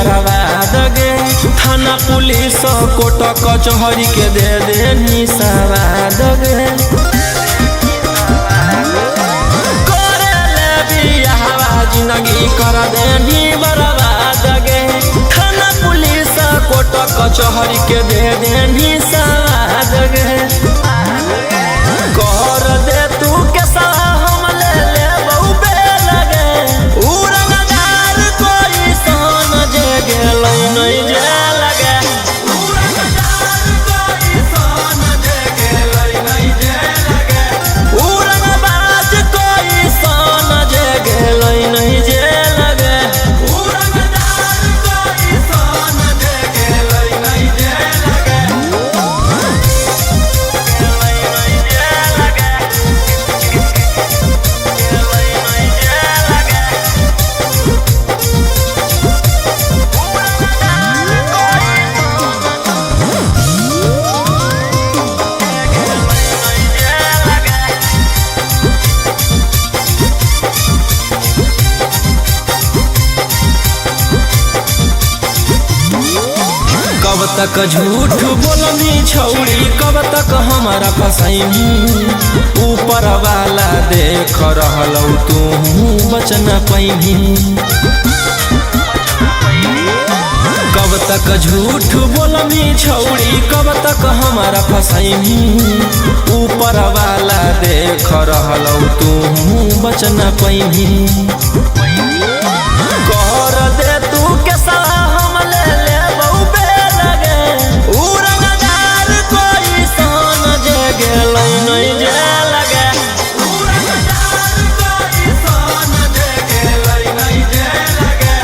बर्बाद गे। थाना पुलिस कोर्ट कचहरी के दे देनी सवाद गे। करे ले बियाहवा जिंदगी कर देनी बर्बाद गे। थाना पुलिस कोर्ट कचहरी के दे देनी सवाद गे। कर दे तू के हम ले ले बहु लगे उ रंगदार कोई सन जे गेलै नहीं जे लगे। उ रंगदार कोई सन जे गेलै नहीं जे लगे। उ रंगबाज कोई सन जे गेलै नहीं जे लगे। उ रंगदार कोई सन जे गेलै नहीं जे लगे। कब तक झूठ बोलनी छौड़ी, कब तक हमारा फसैनी। ऊपर वाला देख रहल तू बचन पैनी। कब तक झूठ बोलनी छौड़ी, कब तक हमारा फसैनी। ऊपर वाला देख रहल तू बचन पैनी। कर दे तू के हम ले ले बहु लगे उ रंगदार कोई सन जे गेलै नहीं जे लगे। उ रंगदार कोई सन जे गेलै नहीं जे लगे।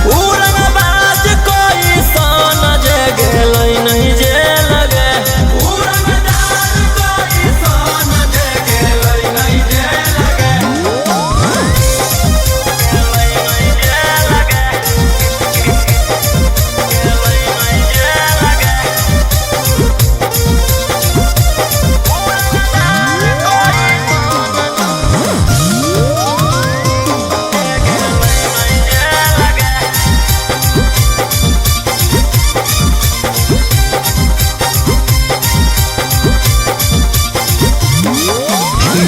उ रंगबाज कोई सन जे गेलै नहीं जे लगे। उ रंगदार कोई सन जे गेलै नहीं जे लगे।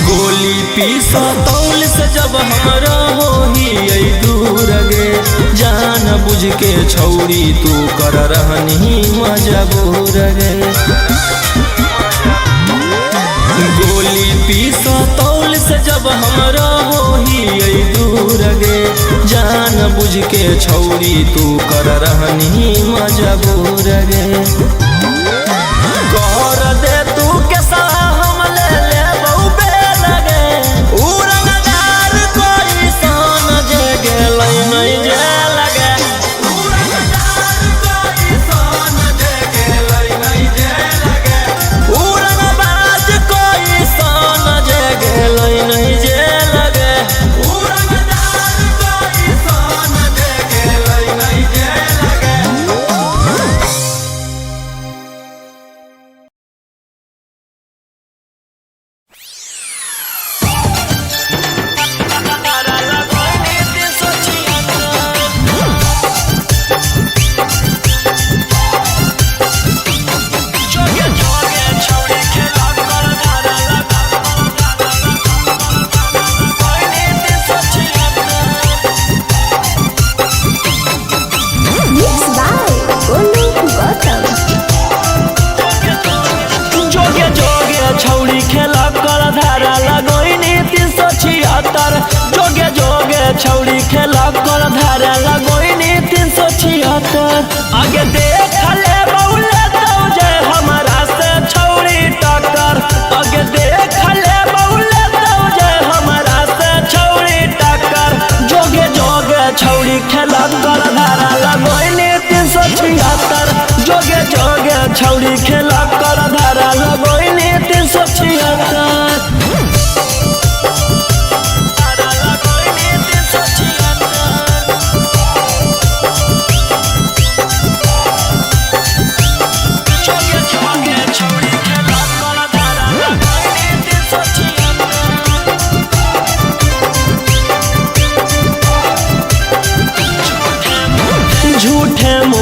गोली पीस तौल से जब हमरा होही दूर गे। जान बुझ के छौरी तू कर रहनी मजबूर गे। गोली पीस तौल से जब हमरा होही दूर गे। जान बुझ के छौरी तू कर रहनी मजबूर गे। कर दे तू के हम ले ले बहु लगे उ रंगदार कोई सन जे गेलै नहीं जे लगे। उ रंगदार कोई सन जे गेलै नहीं जे लगे। उ रंगबाज कोई सन जे गेलै नहीं जे लगे। उ रंगदार कोई सन जे गेलै नहीं जे लगे।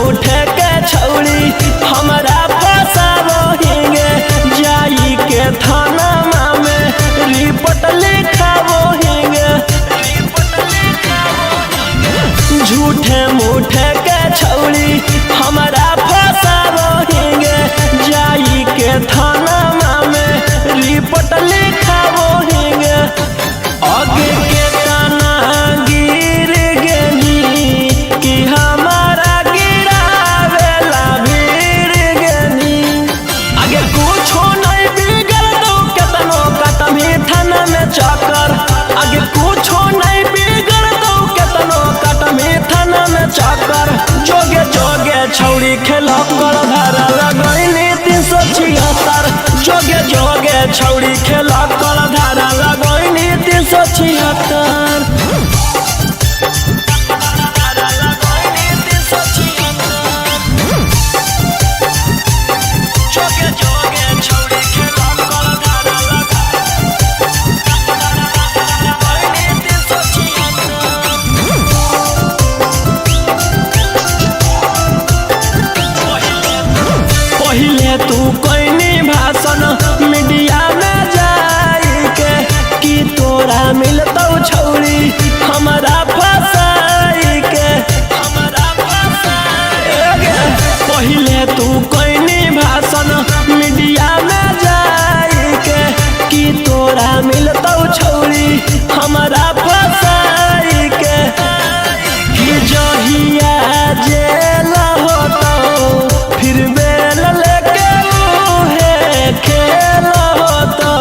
मूठे के छौड़ी हमरा फसाबहिगे, जाई के थाना में रिपोर्ट लिखाबहिगे। झूठे मूठे के छौड़ी हमरा फसाबहिगे, जाई के थाना में रिपोर्ट लिखाबहिगे। आगे के तना गिर गेनी कि हमारा गिरावेला भीड़ गेनी। आगे कुछो नहीं बिगड़ दो केतनो कटमी थाना में चक्कर। आगे कुछो नहीं बिगड़ दो केतनो कटमी थाना में चक्कर। जोगे जोगे छौड़ी खेल कर धारा लगैनी 376। जोगे जोगे छौड़ी खेल कर धारा लगैनी 376। जोगे जोगे छौड़ी खेल कर धारा लगैनी 376। पहिले तू कोइनी भाषण मीडिया में जाई के, कि तोरा मिलतौ छौड़ी हमरा फसाई के। हमरा फसाई के। पहिले तू कोइनी भाषण मीडिया में जाई के, कि तोरा मिलतौ छौड़ी हमरा फसाई के। कि जहिया जेल होतौ फिर बेल लेके उहे खेल होतौ।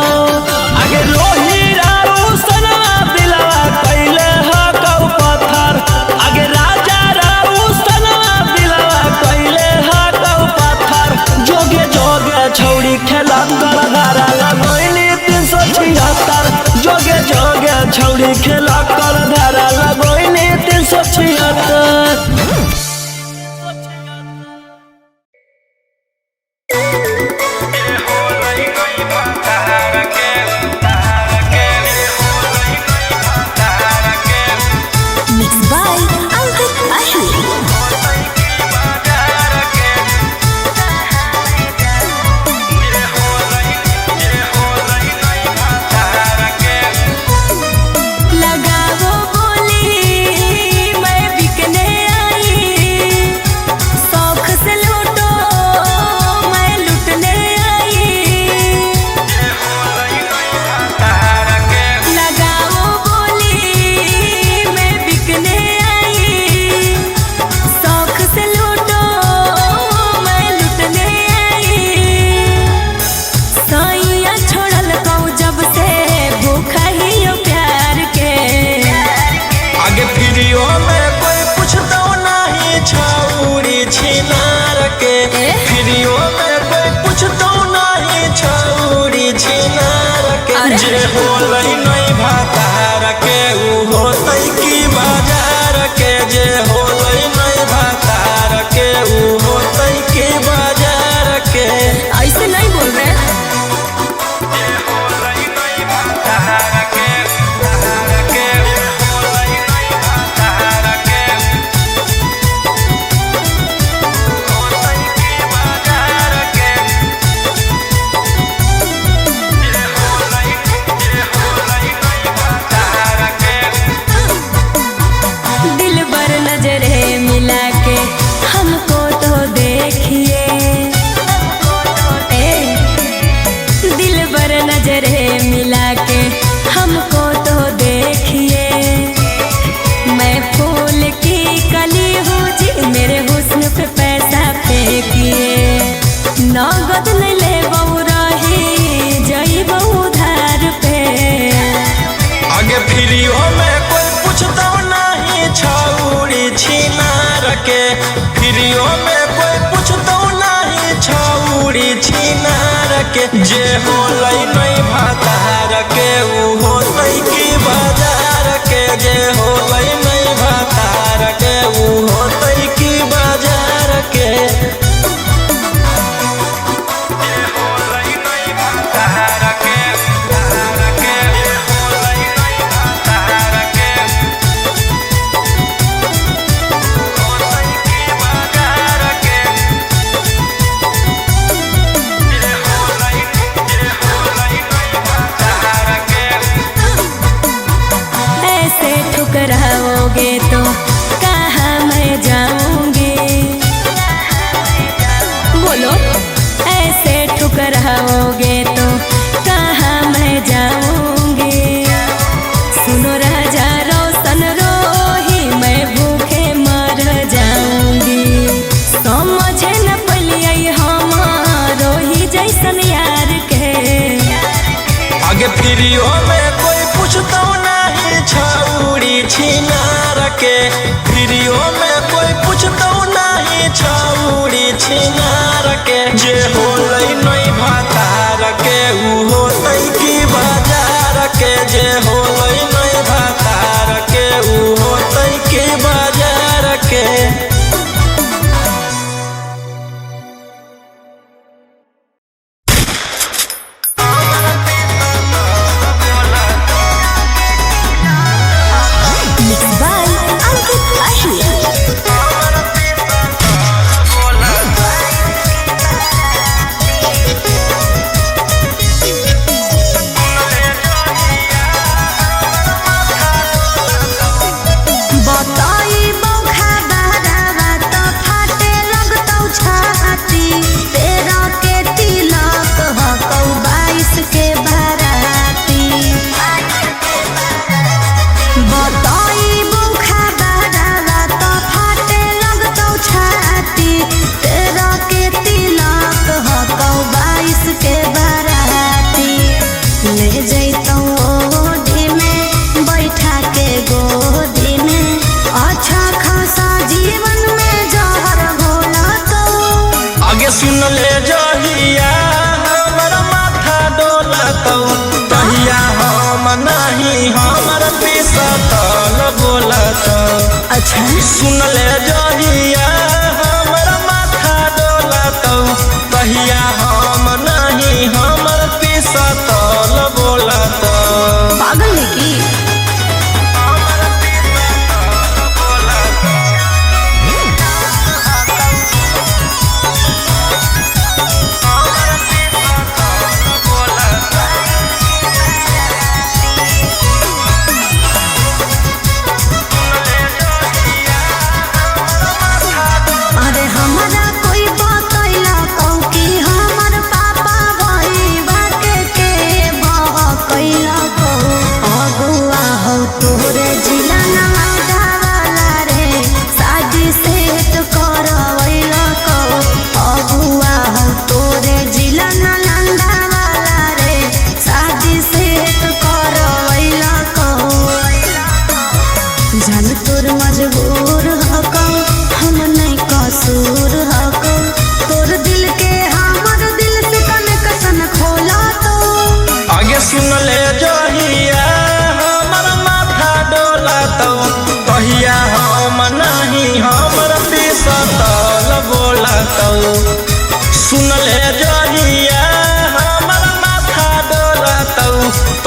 आगे रोही रारू सनवा दिलवा कैले हकौ पत्थर। आगे राजा रारू सनवा दिलवा कैले हकौ पत्थर। जोगे जोगे छौड़ी खेल कर धारा लगैनी 376। जोगे जोगे छौड़ी खेल कर धारा लगैनी 376। Mixed by Alvin Ahi. लगावो बोली मैं बिकने आई, शौक से लूटो मैं लूटने आई। लगाओ बोली मैं बिकने आई, शौक से लूटो मैं लूटने आई। सैया छोड़ल कौ जब से भूखा ही हो प्यार के। आगे फिरियो में कोई पूछतो नहीं छौरी छिनार के। फिरियो में कोई पूछतो नहीं छौरी छिनार के। अरे। जे होलै नहीं भातार के उ होतै की बाजार के। जे होलै नहीं भातार के उ होतै की बाजार के। ऐसे नहीं बोल रहे। दिल बर नजरे मिला के हमको तो देखिए। ए, दिल बर नजरे मिला के हमको तो देखिए। मैं फूल की कली हूँ जी, मेरे हुस्न पे पैसा फेंकिए। नगद नहीं ले रही जईबो उधार पे। आगे फिरियो में कोई पूछतो नहीं छौरी छिनार के। फिरियो में कोई पूछतो नहीं छौरी छिनार के। जे होलै नहीं भातार के उ होतै की बाजार के। जे होलै नहीं भातार के उ होतै की बाजार के। फ्रीओ में कोई पूछतो नहीं छौरी छिनार के। फ्रीओ में कोई पूछतो नहीं छौरी छिनार के। जे होलै नहीं भातार के उ होतै की बाजार के। जे होलै नहीं भातार के उ होतै की बाजार के। मिक्स बाय अंकित अहिर। बताई बौखा बहरावा त फाटे लगतौ छाती। तेरह के तिलक हकौ 22 के बाराती। बताई बौखा बहरावा त फाटे लगतौ छाती। तेरह के तिलक हकौ 22 के बाराती। ले जैतौ ओढ़ी में बैठा के गोदी में। अच्छा खासा जीवन में जहर घोला तो। आगे सुन ले जहिया हमर माथा डोलतौ तहिया हम नहीं हमर पिसतल बोलतौ। अच्छा। सुन ले जहिया हमर माथा डोलतौ तहिया हम नहीं हमर पिसतल बोलतौ। पागल है की। अरे हमरा कोई बतैला कौ कि हमर पापा भई के के बहकैला कौ। अगुआ हौ तोरे जिला नवादा वाला रे शादी सेट करवैला कौ। अगुआ हौ तोरे जिला नालंदा वाला रे शादी सेट करवैला कौ। जान तोर मजबूर हकौ हम नहीं कसूर हकौ। तोर दिल के हमर दिल से कनेक्शन खोला तो। आगे सुन ले जहिया हमर माथा डोलतौ तहिया हम नहीं हमर पिसतल बोलतौ। सुन ले जहिया हमर माथा डोलतौ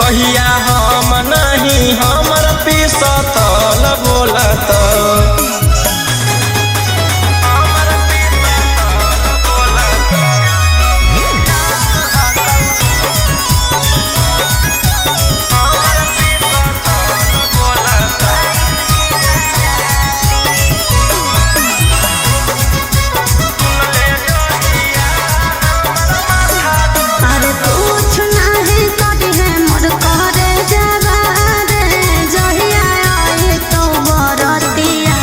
तहिया हम नहीं हमर पिसतल बोलतौ। अरे कुछ नहीं करी है मोर करे जवा रे जहिया आई तो बरतिया।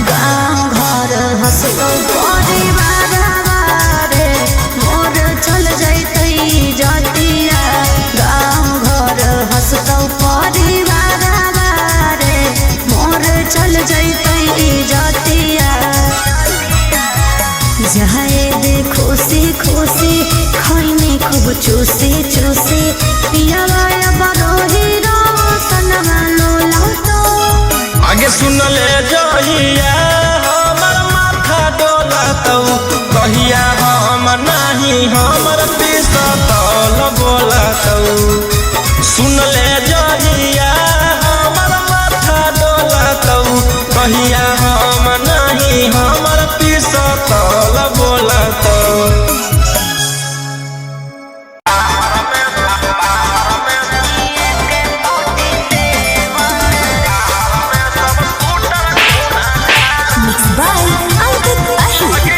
गाँव घर हंसतो परिवार रे मोर चल जैतै जतिया। गाँव घर हंसतो परिवार रे मोर चल जैतै जतिया। जाए दे खुशी खुशी खैनी खूब चूसी चूसी। पियावा बरोही रोशनवा लोला तो। आगे सुन ले जहिया हमर माथा डोलतौ तहिया हम नहीं हमर पिसतल बोलतौ। सुन ले जहिया हमर माथा डोलतौ तहिया हम नहीं हमर पिसतल बोलतौ। मिक्स बाय अंकित अहिर।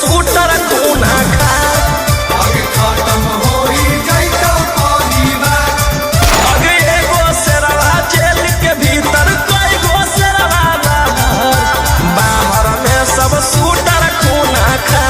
शूटर खूना खा। अगे एगो शेरवा जेल के भीतर, कई गो शेरवा बाहर, बाहर में सब शूटर खूना खा।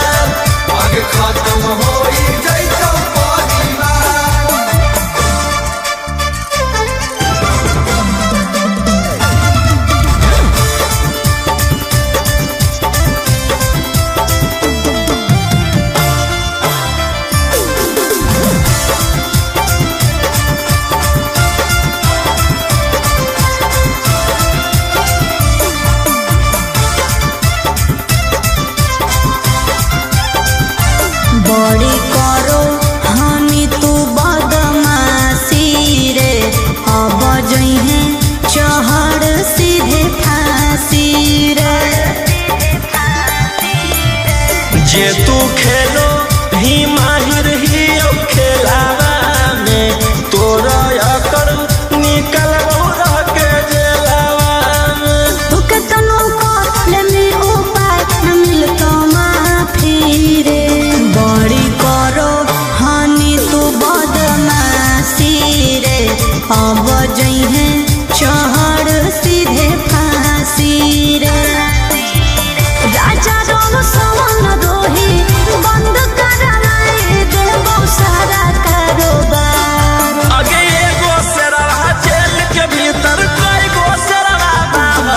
बड़ी करो हनी तू बदमाशी रे, अब जइहे चहड़ सीधे फांसी रे। जे तू खेलो ही माहिर ही औ खेलावा में, तोरा अकड़ निकल रह के जेलावा में। तू केतनो कर लेमे उपाय न मिलतो माफी रे। बड़ी करो हनी तू बदमाशी रे, अब जइहे चहड़ सीधे फांसी रे। राजा रोम सवन रोही बंद कराए देबो सारा कारोबार। अगे एगो शेरवा जेल के भीतर, कई गो शेरवा बाहर,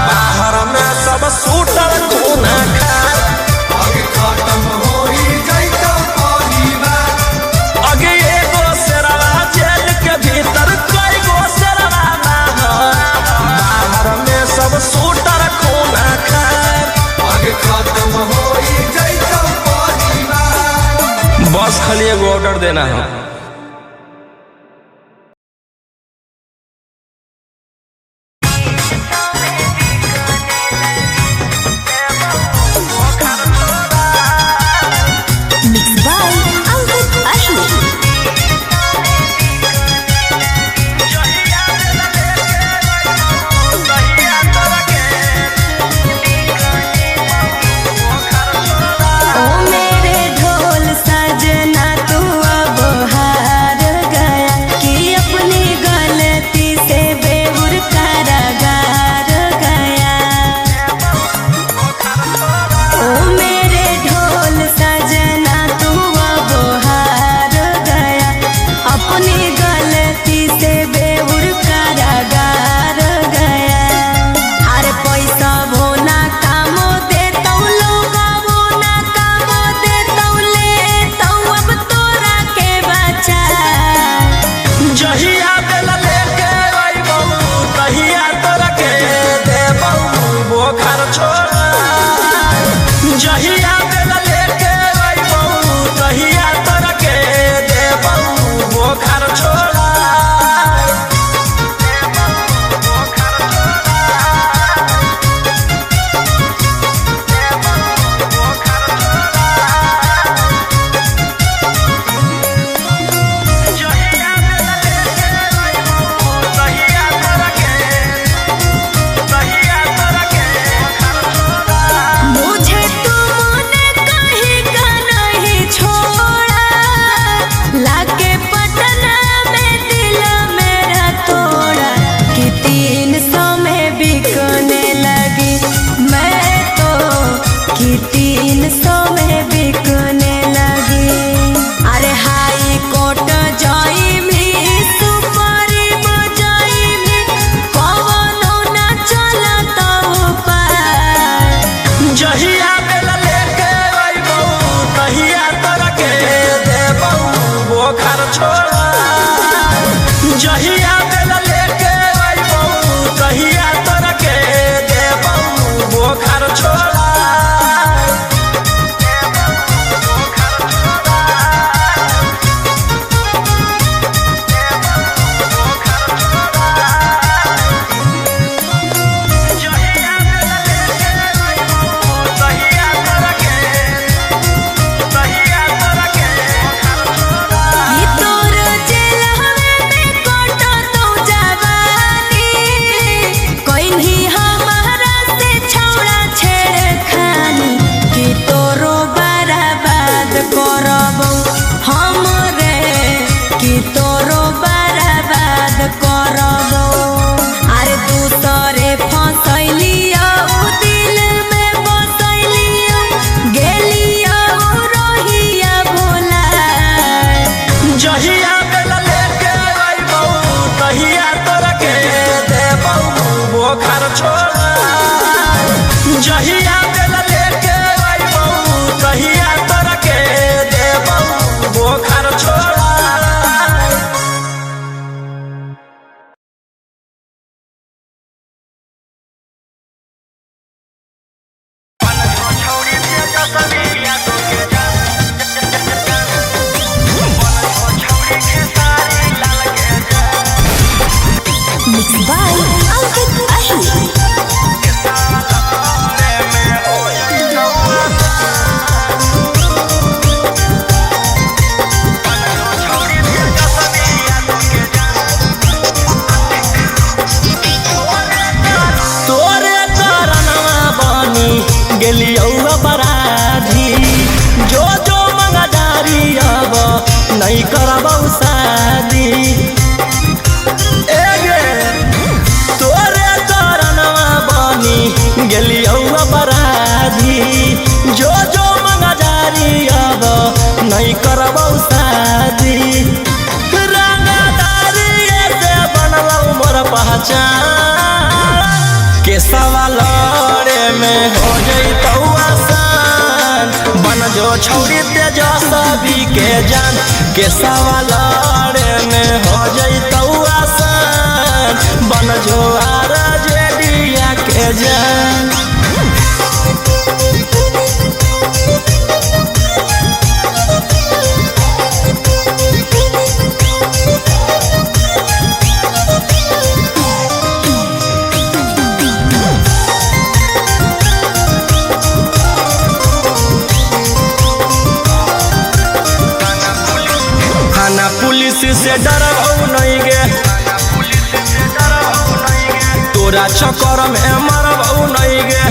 बाहर में सब शूटर खूना खा। अगे एगो शेरवा जेल के भीतर, कई गो शेरवा बाहर, बाहर में सब शूटर खूना खा। बस खाली एगो ऑर्डर देना है। मिक्स बाय अंकित अश्विन। ओ मेरे ढोल सजना तू अब हार गया, कि अपनी गलती से बेहुर कारागार गया। ओ मेरे ढोल सजना तू अब हार गया, अपनी गलती से बेहुर कारागार गया। अरे पैसा भोना कामो दे लोगा ना कामो दे ले तौ अब तोरा के बचा। जहिया बेल लेके अइबौ तहिया तोरा के देबौ बोखर छोड़ा। जहिया बेल लेके अइबौ तहिया तोरा के देबौ बोखर छोड़ा। जहिया बेल लेके अइबौ तहिया तोरा के, तहिया तोरा के मुझे तुमने कहीं का नहीं छोड़ा, लाके पटना में दिल मेरा तोड़ा, कि 300 में बिकने लगी मैं तो, कि 300 में बिकने लगी। अरे हाई कोर्ट जाई भी सुप्रीम जाई भी, कवनो ना चलता उपाय। जहिया बेल लेके अइबौ तहिया तोरा के देबौ बोखर छोड़ा। जहिया बेल लेके अइबौ तहिया तोरा के देबौ बोखर छोड़ा। जहिया बेल लेके अइबौ तहिया तोरा के, तहिया तोरा के कि तोर जेलहवे में कटतो गेलियौ अपराधी। जो जो मंगदारी अब नहीं करबौ शादी। एगे तोरे चरणवा बनी गेलियौ अपराधी। जो जो मंगदारी अब नहीं करबौ शादी। रंगदारी से बनलौ मोर पहचान। केसवा लड़े में हो जइतौ आसान। बन जो छौड़ी तेजस्वी के जान। केसवा लड़े में हो जइतौ आसान। बन जो आरजेडिया के जान। थाना पुलिस से डरबौ नहीं गे, तोरा चक्कर में मरबौ नहीं गे।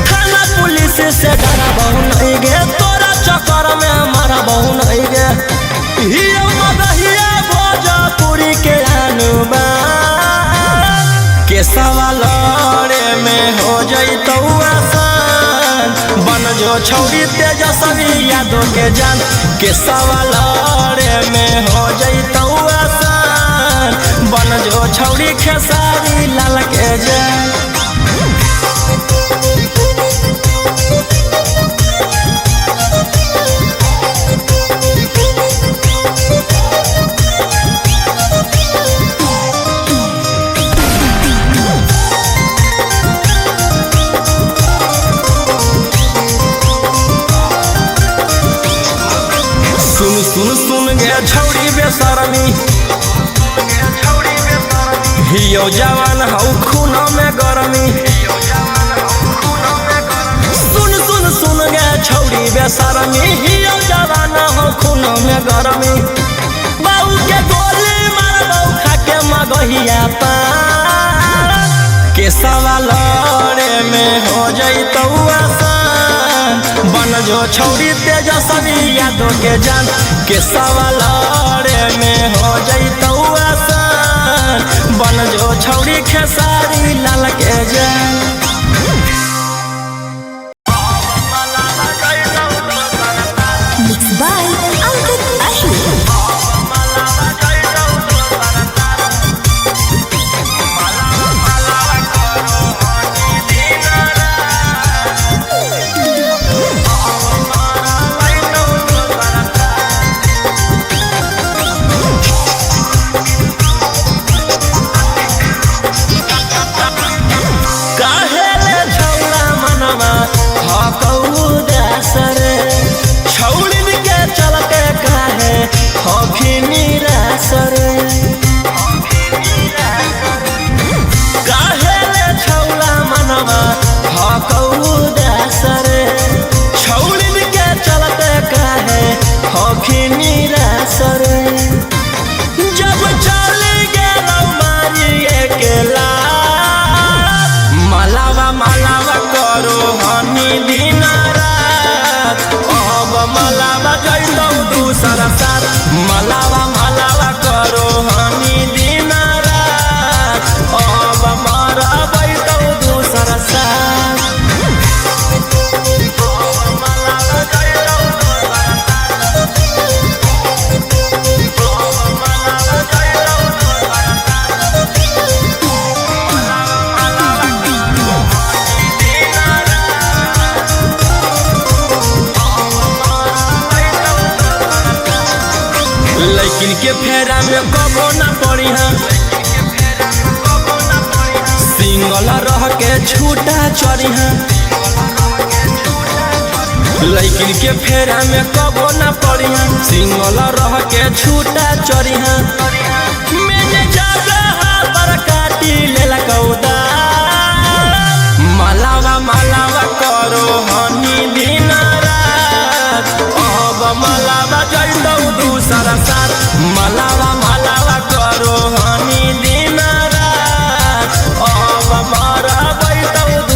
थाना पुलिस से डरबौ नहीं गे, तोरा चक्कर में मरबौ नहीं गे। हियो मगहिया भोजपुरी के अनुबा। केसवा लड़े में हो जइतौ आसान। बन जो छौड़ी तेजस्वी यादव के जान। केसवा लड़े में हो जइतौ आसान। बन जो छौड़ी खेसारी लाल के जान। सुन सुन सुन गे छौड़ी बेशरमी, हियो जवान हौ खून में गरमी। सुन सुन सुन गे छौड़ी बेशरमी, हियो जवान हौ खून में गरमी। बाऊ के गोली मारबौ खाके मगहिया पान। केसवा लड़े में हो जइतौ आसान। बन जो छौड़ी तेजस्वी यादव के जान। केसवा लड़े में हो जइतौ आसान। बन जो छौड़ी खेसारी लाल के जान। Mix by Ankit Ahir. काहेले छौड़ा मनवा हकौ दासरे। छौड़िन के चलते काहे हखी निरासरे। काहेले छौड़ा मनवा हकौ दासरे। छौड़िन के चलते काहे हखी निरासरे। जब चली गेलौ मारी अकेला। मलावा मलावा करो हनी दिन रात। अब मलावा जइतौ दूसर साथ। मलावा मलावा करो हनी दिन रात। अब मरबैतौ दूसर साथ। लैकिन के फेरा में कबो ना पड़ी है। सिंगल रह के छूटा चढ़ी है। लैकिन के फेरा में कबो ना पड़ी है। सिंगल रह के छूटा चढ़ी है। मैंने जगह पर काटी लेला कौदा। मलावा मलावा करो हनी दिन रात। अब मलावा जइतौ दूसर साथ। मलावा मलावा करो हनी दिन रात। अब मरबैतौ।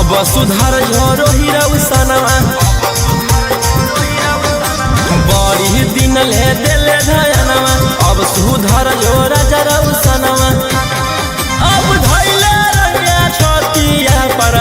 अब सुधार झरो हिरौसनवा। बड़ी दिन ले देले धयनवा, अब सुधार जो राजा रौसनवा। अब धैले रहिया छतिया पर।